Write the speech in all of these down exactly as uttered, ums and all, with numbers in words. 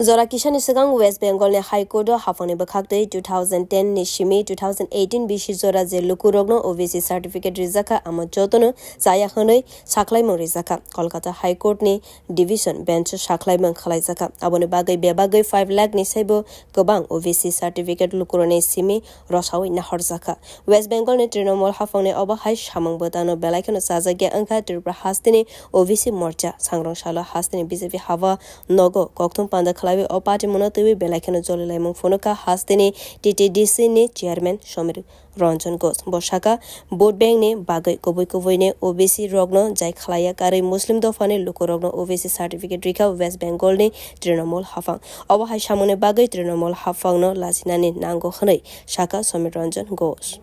Jora kisani swkang West Bengal ni High Court o haphangni bwkhak twi two thousand ten ni simi two thousand eighteen bisi jora je lukurokno O B C certificate rijak kha, amo jotono chaya hwnwi sakhlaimung rijak kha. Kolkata High Court ni Division Bench o sakhlaimung khwlaijak kha. Aboni bagwi bebagwi five lakh ni saibo kwbang O B C certificate lukurokni simi rosaui nahorjak kha. West Bengal ni Trinamool haphangni obo hai samung bwtano belai kheno chajakya wngkha Tripura hasteni O B C morcha. Sangrong salo hasteni B J P haba nogo kokthum panda khwlaiwi o party mungno twiwi belai kheno jolilaimung phunukha hasteni T T D C ni chairman Samir Ranjan Ghosh. Bo sakha, vote bank ni bagwi kubui kubui ni O B C rokno jai khlaiya karwi Muslim dophani lukurokno O B C certificate rikha West Bengal ni Trinamool haphang. Obo hai samungni bagwi Trinamool haphangno lachinani nango hwnwi sakha Samir Ranjan Ghosh.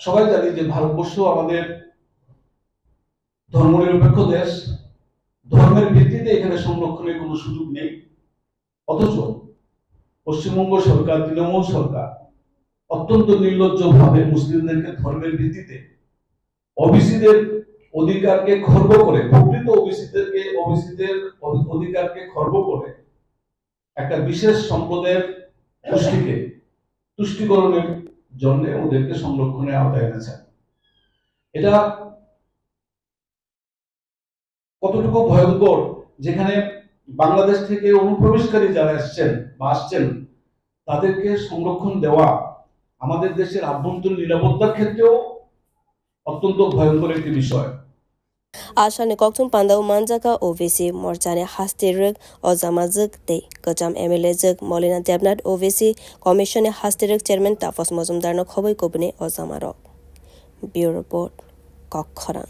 সবাই জানি যে ভারতবর্ষ আমাদের ধর্মনিরপেক্ষ দেশ, ধর্মের ভিত্তিতে এখানে সংরক্ষণের কোনো সুযোগ নেই। অথচ পশ্চিমবঙ্গ সরকার, তৃণমূল সরকার অত্যন্ত নির্লজ্জভাবে মুসলিমদেরকে ধর্মের ভিত্তিতে ওবিসিদের অধিকারকে খর্ব করে, প্রকৃত ওবিসিদেরকে, ওবিসিদের অধিকারকে খর্ব করে একটা বিশেষ সম্প্রদায়ের গোষ্ঠীকে তুষ্টিকরণের জন্য ওদেরকে সংরক্ষণের আওতায় এনেছেন। এটা কতটুকু ভয়ঙ্কর, যেখানে বাংলাদেশ থেকে অনুপ্রবেশকারী যারা এসছেন বা আসছেন, তাদেরকে সংরক্ষণ দেওয়া আমাদের দেশের আভ্যন্তরীণ নিরাপত্তার ক্ষেত্রেও অত্যন্ত ভয়ঙ্কর একটি বিষয়। Asani kokthum pandao manjaka O B C morchani hasti rwk Ojama Jwk tei kwcham M L A Jwk Molina Debnath, O B C Commission ni hasti rwk Chairman Tapas Mojumdar no khobwi kubuni Ojama rok. Bureau Report, Kokkhorang.